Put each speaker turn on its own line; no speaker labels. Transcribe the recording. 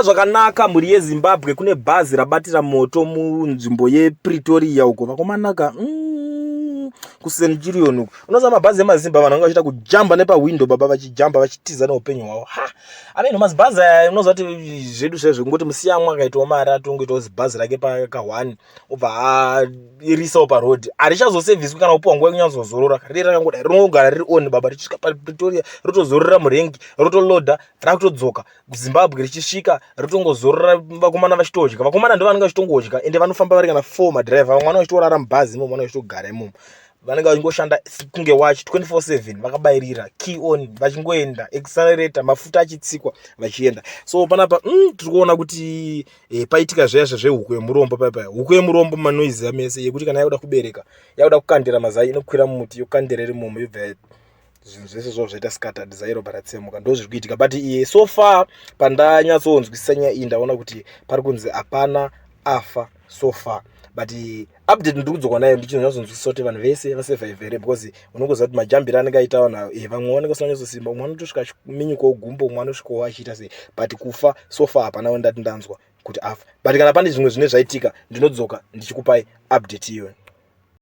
zvakanaka mhuri yeZimbabwe. Kune bhazi rabatira moto munzvimbo yePretoria uko, vakomanaka, kuCenturion uko. Unoziva mabhazi emaZimba, vanhu vanga vachiita kujamba nepahwindo baba, vachijamba vachitiza neupenyu hwavo. Ha, ameno mazibhazi aya, unoziva kuti zvedu zvaizvo kungoti musiyamwa akaitawo mari, atongoitawo zibhazi rake paka1, obva airisawo paroad, harichazosevhiswi kana kupiwa nguva yekunyatsozorora. Riri rakangodai, rinogara riri on baba. Richisvika paPretoria, rotozorora murengi, rotolodha, rakutodzoka kuZimbabwe. Richisvika, rotongozorora, vakomana vachitodya. Vakomana ndo vanenge vachitongodya, ende vanofamba vari kana four madhiraivha. Vamwe vanenge vachitorara mubhazi imomo, vanenge vachitogara imomo, vanenge vachingoshanda kunge watch 24/7, vakabayirira key on, vachingoenda, accelerator, mafuta achitsikwa, vachienda. So panapa tiri kuona kuti paitika zviya zvehuku yemurombo paipai. Huku yemurombo manoiziva mese, yekuti kana yakuda kubereka, yakuda kukandira mazai, inokwira mumuti, yokandira iri momo, yobva zvinhu zvese zvavo zvaita scattered, zai robva ratsemuka. Ndo zviri kuitika. But so far pandanyatsonzwisisa nyaya iyi, ndaona kuti pari kunzi hapana afa so far, but update ndiri kudzoka nayo ndichinonyatsonzwisisa kuti vanhu vese vasurvive here, because unongoziva kuti majambiro anenge aita vanhu, vamwe vanenge vasina nyatsosimba. Umwe anotosvika achiminyukawo gumbo, umwe anosvikawo achiita sei, but kufa so far hapana ndati ndanzwa kuti afa. But kana pane zvimwe zvine zvaitika, ndinodzoka ndichikupai update iyoyo.